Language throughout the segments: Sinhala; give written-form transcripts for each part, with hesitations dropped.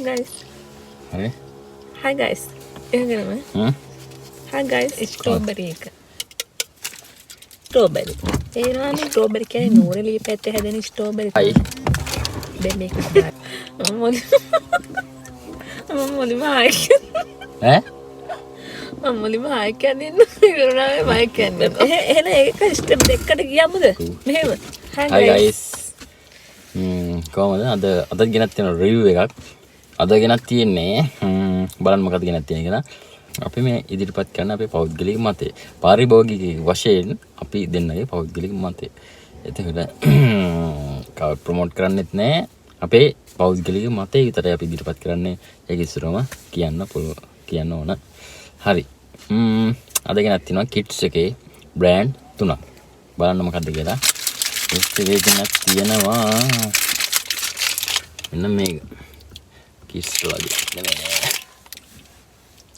Guys. හරි. Hi guys. එහෙම හ්ම්. Hi guys, strawberry එක. ස්ට්‍රෝබෙරි. තේරෙනවනේ ස්ට්‍රෝබෙරි කියන්නේ නූරෙලිය පැත්තේ හැදෙන ස්ට්‍රෝබෙරි. හයි. දැන් මේක මම මුලින්ම හයි ඈ? මම මුලින්ම හයි කියන්නේ ඉවරනාවේ මයි කියන්නේ. එහෙනම් ඒක ස්ටෙප් දෙකකට ගියාමද? මෙහෙම. Hi hi guys. කොහමද අද අද ගෙනත් තියෙන රිවිව් එකක්. අද ගෙනත් තියෙන්නේ බලන්න මොකද්ද ගෙනත් තියෙන්නේ කියලා. අපි මේ ඉදිරිපත් කරන අපේ පෞද්ගලික මතය. පාරිභෝගික වශයෙන් අපි දෙන්නගේ පෞද්ගලික මතය. එතකොට කව ප්‍රොමෝට් කරන්නෙත් නෑ. අපේ පෞද්ගලික මතය විතරයි අපි ඉදිරිපත් කරන්නේ. ඒක ඉස්සරම කියන්න පුළුවන් කියන්න ඕන. හරි. අද ගෙනත් තියෙනවා කිට්ස් එකේ බ්‍රෑන්ඩ් තුනක්. බලන්න මොකද්ද කියලා. කිට්ස් එකේ ගෙනත් තියෙනවා. මෙන්න මේක. කිට්ස් වගේ. නෙමෙයි.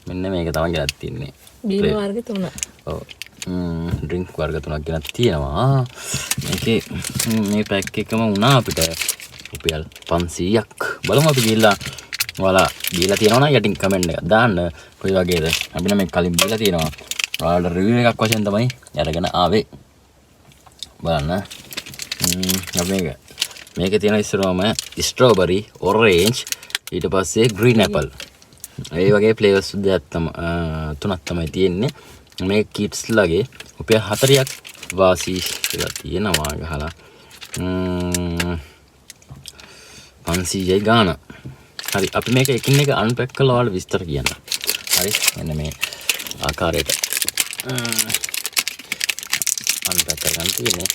මෙන්න මේක තමයි ගෙනත් තියෙන්නේ. බීම වර්ග තුනක්. ඔව්. ඩ්‍රින්ක් වර්ග තුනක් ගෙනත් තියෙනවා. මේකේ මේ පැක් එකම වුණා අපිට රුපියල් 500ක්. බලමු අපි ගිහිල්ලා ඔයාලා දීලා තියෙනවා නම් යටින් කමෙන්ට් එකක් දාන්න කොයි වගේද. අපි නම් මේක කලින් දීලා තියෙනවා. ඔයාලට රිවිව් එකක් වශයෙන් තමයි අරගෙන ආවේ. බලන්න. අපි මේක මේකේ තියෙන ඉස්සරවම ස්ට්‍රෝබෙරි, ඔරේන්ජ්, ඊට පස්සේ ග්‍රීන් ඇපල්. ඒ වගේ ෆ්ලේවර්ස් දෙකක් තම තුනක් තමයි තියෙන්නේ. මේ කිඩ්ස් ලගේ රුපියල් 40ක් වාසි කියලා තියෙනවා ගහලා. 500යි ගාන. හරි, අපි මේක එකින් එක අන්පැක් කරලා ඔයාලට විස්තර කියන්න. හරි, මෙන්න මේ ආකාරයට අන්පැක් කරගන්න තියෙන්නේ.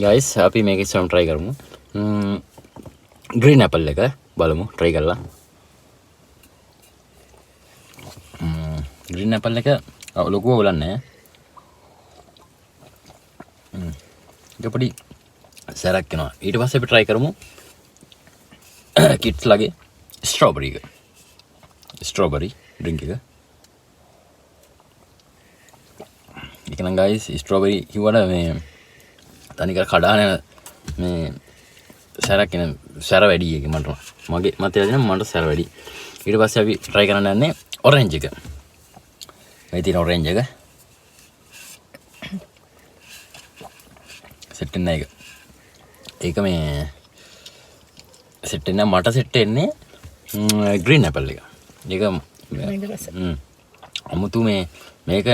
ගයිස්, අපි මේක ඉස්සරහම try කරමු. ග්‍රීන් ඇපල් එක බලමු try කරලා. ග්‍රීන් ඇපල් එක ලොකුව ඕලන්නේ නෑ. ඒක පොඩි සැරක් එනවා. ඊට පස්සේ අපි try කරමු කිඩ්ස් ලගේ ස්ට්‍රෝබෙරි එක. ස්ට්‍රෝබෙරි ඩ්‍රින්ක් එක. ඒක නම් ගයිස් ස්ට්‍රෝබෙරි කිව්වට මේ තනිකර කඩාන යන මේ සැරක් එන සැර වැඩි ඒක මට. මගේ මතය දෙන මට සැර වැඩි. ඊට පස්සේ අපි try කරන්න යන්නේ ඔරෙන්ජ් එක. මේ තියෙන ඔරෙන්ජ් එක. සෙට් වෙන්නේ ඒක. ඒක මේ සෙට් වෙන්නේ මට සෙට් වෙන්නේ ග්‍රීන් ඇපල් එක. ඒක මේක රස. අමුතු මේ මේක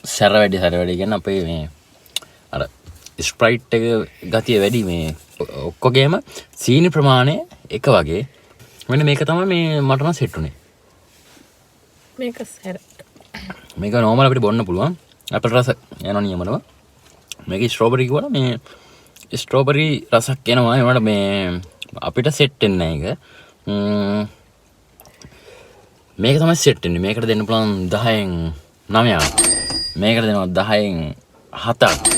සැර වැඩි, සැර වැඩි කියන්නේ අපේ මේ අර ස්ප්‍රයිට් එක ගතිය වැඩි. මේ ඔක්කොගේම සීනි ප්‍රමාණය එක වගේ. මෙන්න මේක තමයි මේ මට නම් සෙට් උනේ. මේක සැර. මේක නෝමල් අපිට බොන්න පුළුවන්. ඇපල් රස එනවා නියමනම. මේක ස්ට්‍රෝබෙරි කිව්වම මේ ස්ට්‍රෝබෙරි රසක් එනවා. ඒ වුණාට මේ අපිට සෙට් වෙන්නේ නැහැ ඒක. මේක තමයි සෙට් වෙන්නේ. මේකට දෙන්න පුළුවන් 10න් 9ක්. මේකට දෙනවා 10න් 7ක්.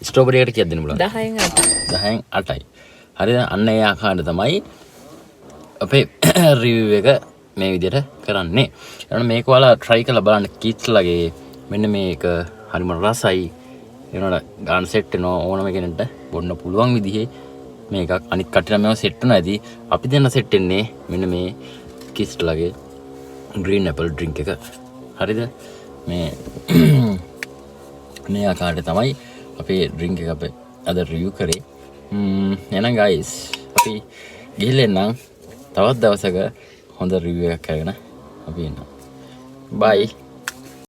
ස්ට්‍රෝබෙරි එකට කීයක් දෙන්න පුළුවන්ද? 10න් 8ක්. 10න් 8යි. හරිද? අන්න ඒ ආකාරයට තමයි අපේ රිවිව් එක මේ විදිහට කරන්නේ. එහෙනම් මේක ඔයාලා try කරලා බලන්න කිඩ්ස් ලගේ. මෙන්න මේක හරිම රසයි. ඒ වුණාට ගාන සෙට් වෙනවා ඕනම කෙනෙක්ට බොන්න පුළුවන් විදිහේ මේකක්. අනිත් කට්ටියට මේවා සෙට් වෙනවා ඇති. අපි දෙන්න සෙට් වෙන්නේ මෙන්න මේ කිඩ්ස් ලගේ ග්‍රීන් ඇපල් ඩ්‍රින්ක් එක. හරිද? මේ මේ ආකාරයට තමයි අපේ ඩ්‍රින්ක් එක අපේ අද රිවිව් කරේ. එහෙනම් ගයිස් අපි ගිහිල්ලා එන්නම්. තවත් දවසක හොඳ රිවිව් එකක් අරගෙන අපි එන්නම්. බයි.